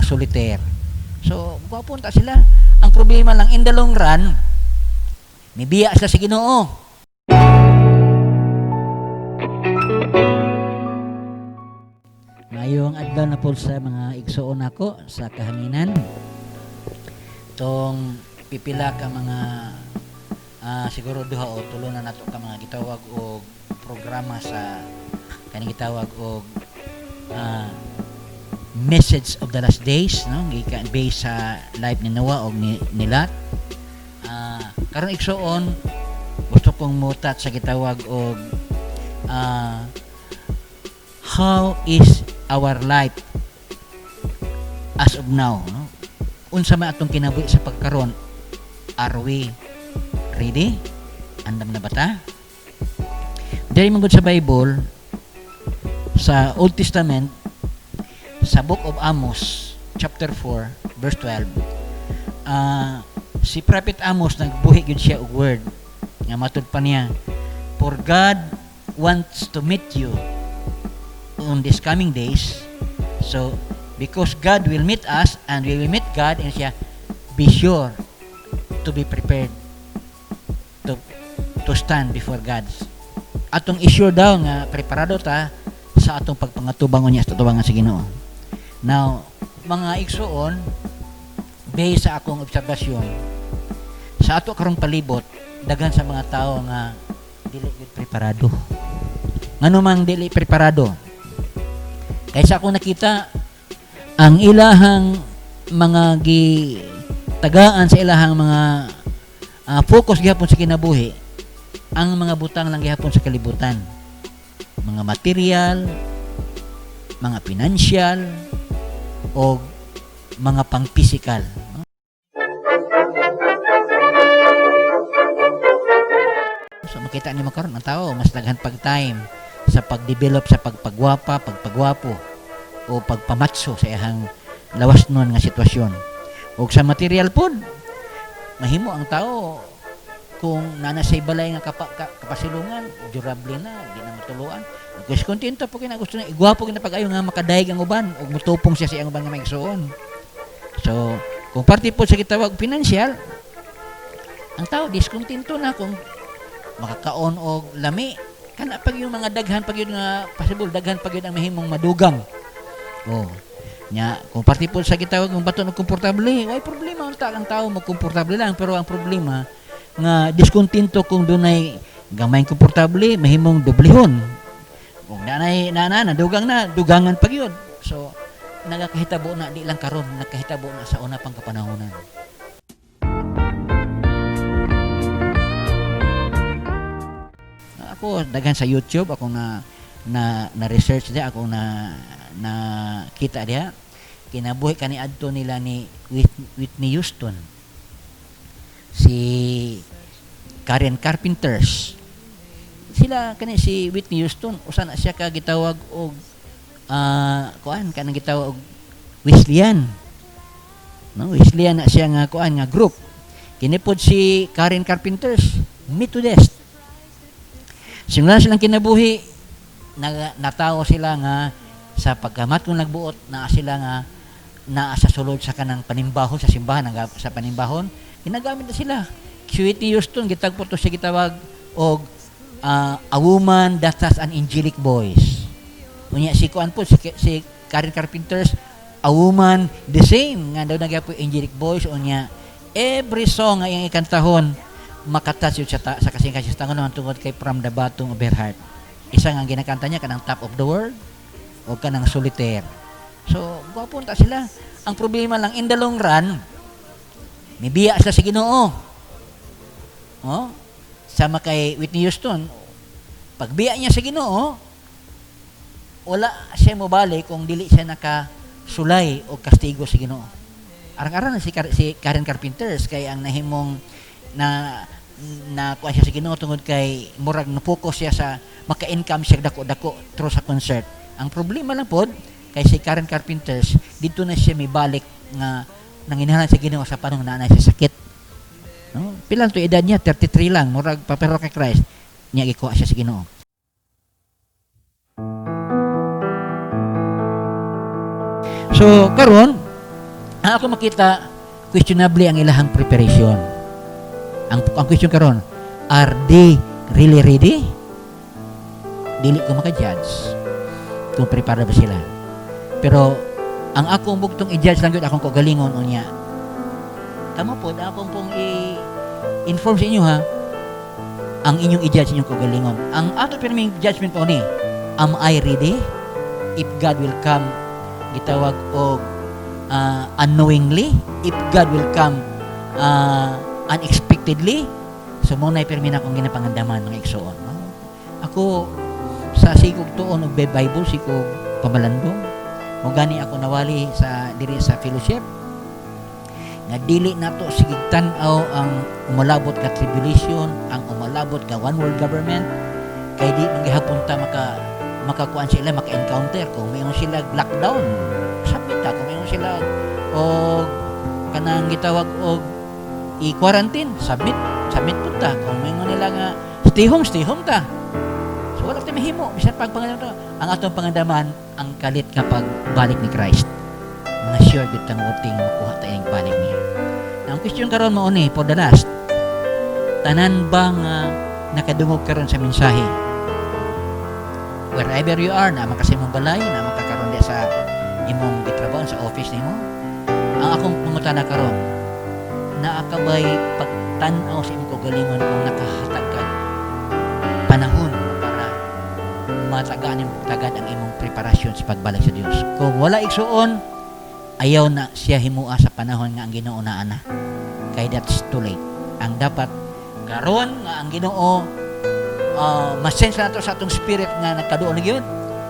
Solitaire. So, gwapo ta sila. Ang problema lang, in the long run, mibiya sila sa Ginoo. Ngayong adlaw na po sa mga igsuon nako sa kahanginan. Tong pipila ka mga siguro duha o tulo na nato ka mga gitawag og programa sa kaning gitawag og Message of the Last Days, no, gikan based sa life ni Noah og ni Lot. Karon igsuon, gusto kong mutat sa gitawag og how is our life as of now, no? Unsa man atong kinabuhi sa pagkaron? Are we ready? Andam na ba ta? Diri man gud sa Bible, sa Old Testament, sa Book of Amos chapter 4 verse 12, si Prophet Amos nagbuhi gyud siya og word nga matud pa niya, "For God wants to meet you on these coming days." So because God will meet us and we will meet God, and siya, "Be sure to be prepared to stand before God." Atong i-sure daw nga preparado ta sa atong pagpangatubang unya sa tubangan sa Ginoo. Now, mga igsuon, based sa akong obserbasyon sa ato karong palibot, daghan sa mga tao nga dili gyud preparado. Ngano mang dili preparado? Kaysa akong nakita, ang ilahang mga gitagaan sa ilahang mga focus gihapon sa kinabuhi, ang mga butang lang gihapon sa kalibutan, mga material, mga financial o mga pang-physical, no? So makita nimo karon, ang tao mas daghan pag time sa pag-develop sa pagpagwapa, pagpagwapo o pagpamatso sa iyang lawas nun nga sitwasyon. O sa material pod, mahimo ang tao kung nana say balay nga kapasilungan, durable na, di na matuluan. Kasi kontento po kina, gusto na igwapo kina pag-ayo nga makadayeg ang uban ug mutupong siya sa iyang uban nga maigsuon. So, kung parte po sa gitawag financial, ang tao diskontento na kung makakaon og lami kana pag yung mga daghan pag yun nga possible, daghan pag yun ang mahimong madugang. Oh. Nya, kung parte po sa gitawag ng bato ng komportable, way problema unta ang tao magkomportable lang, pero ang problema nga diskontento kung dunay gamay komportable, mahimong doblehon. Kung nanay nana nadugang na, dugangan pag yun. So nagakahitabo na di lang karon, nagkahitabo na sa una pang kapanahonan. Ako daghan sa YouTube ako na na na research diha, ako na na kita diha kinabuhi kani adto nila ni Whitney Houston, si Karen Carpenters. Sila kani si Whitney Houston, usa na siya ka gitawag og kuan kanang gitawag og Wesleyan, no? Wesleyan na siya nga kuan nga group. Kini pod si Karen Carpenters, Methodist. Simula silang kinabuhi, natawo sila nga sa pagkamat kung nagbuot naa sila nga naa sa sulod sa kanang panimbahon sa simbahan, sa panimbahon ginagamit na sila. Si Whitney Houston gitagpo to siya gitawag og a woman that has an angelic voice. Unya si kuan po si Karen Carpenters, a woman the same nga daw nagyapoy angelic voice. Unya every song nga iyang ikantahon makatouch yun sa kasing-kasing sa tangon tungod kay from the bottom of her heart. Isa nga ginakanta niya kanang Top of the World o kanang Solitaire. So, gwapo ta sila. Ang problema lang, in the long run, mibiya sila sa Ginoo. Oh, sama kay Whitney Houston, pagbiya niya sa Ginoo, wala siya mobalik kung dili siya nakasulay o kastigo sa Ginoo. Arang-arang na si Karen Carpenters kay ang nahimong na na kuha siya sa Ginoo tungod kay murag na-focus siya sa maka-income siya dako-dako through sa concert. Ang problema lang pod kay si Karen Carpenters, dito na siya may balik nga nanginahanglan sa Ginoo sa panong naa siya sakit. No? Pila to edad niya? 33 lang, murag papero kay Christ. Niya gikuha siya sa Ginoo. So karon Ang ako makita, questionable ang ilahang preparation. Ang question karon, are they really ready? Dili ko maka-judge kung prepare ba sila. Pero ang akong bugtong i-judge lang gyud akong kaugalingon unya. Kamo pod, akong pong i-inform sa inyo ha, ang inyong i-judge inyong kaugalingon. Ang ato pirming judgment po ni, am I ready? If God will come, gitawag og unknowingly, if God will come unexpectedly, so mao na pirmi na akong ginapangandaman, mga igsoon. No? Ako, sa sikog tuon og Bible, sikog pamalandong, mao gani ako nawali sa diri sa fellowship nga dili nato sigig tan-aw ang umalabot ka tribulation, ang umalabot ka one world government, kay di man gihapon ta makakuan sila, maka-encounter. Kung mayon sila lockdown, submit ta. Kung mayon sila og kanang gitawag og i-quarantine, submit, submit pud ta. Kung mayon nila nga stay home, stay home ta. So wala tay mahimo bisan pag pangandaman to. Ang atong pangandaman ang kalit nga pagbalik ni Christ, mga sure gyud tang worthy nga makuha ta iyang balik niya. Ang question karon mao ni, for the last, tanan ba nga nakadungog karon sa mensahe, wherever you are, naa man ka sa imong balay, naa man ka karon di sa imong gitrabaho, sa office nimo, ang akong pangutana karon, naa ka bay pagtan-aw sa imong kaugalingon kung nakahatag ka panahon para matagaan imong tagad ang imong preparasyon sa pagbalik sa Dios? Kung wala, igsuon, ayaw na siya himua sa panahon nga ang Ginoo naa na, kay that's too late. Ang dapat karon nga ang Ginoo, masense nato sa atong spirit nga nagkaduol na gyud,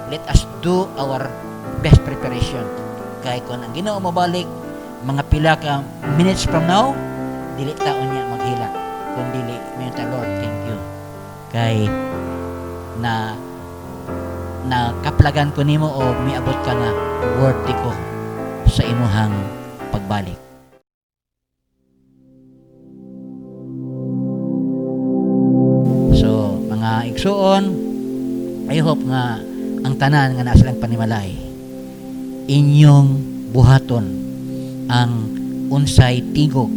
let us do our best preparation, kay kung ang Ginoo mabalik mga pila ka minutes from now, dili ta unya maghilak kung dili mayon ta, "Lord, thank you kay na nakaplagan ko nimo o miabot ka nga worthy ko sa imuhang pagbalik." So, mga igsuon, I hope nga ang tanan nga naa silang panimalay, inyong buhaton ang unsay tingog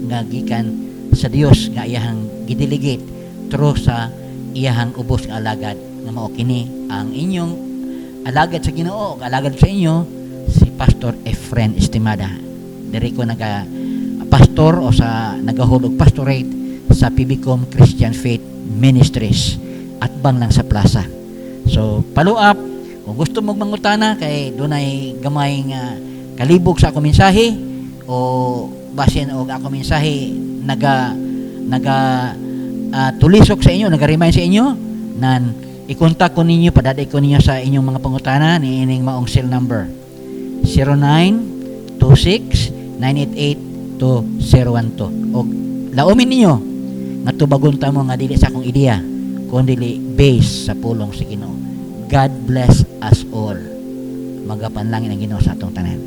nga gikan sa Dios nga iyahang gidelegate through sa iyahang ubos nga alagad nga mao kini ang inyong alagad sa Ginoo, alagad sa inyo, si Pastor Efren Estimada. Diri ko naga pastor o sa nagahulog pastorate sa PBCom Christian Faith Ministries at bang lang sa plaza. So, follow up kung gusto mo mangutana kay dunay gamay nga kalibog sa ako mensahe o basin og ako mensahe naga naga tulisok sa inyo, naga-remind sa inyo, nan i-contact ko ninyo, padaday ko ninyo sa inyong mga pangutana ni ining maong cell number 0926 988 2012. Og laumin ninyo nga tubagon ta mo nga dili sa akong ideya kundi base sa pulong sa Ginoo. God bless us all. Magapanlangin ang Ginoo sa atong tanan.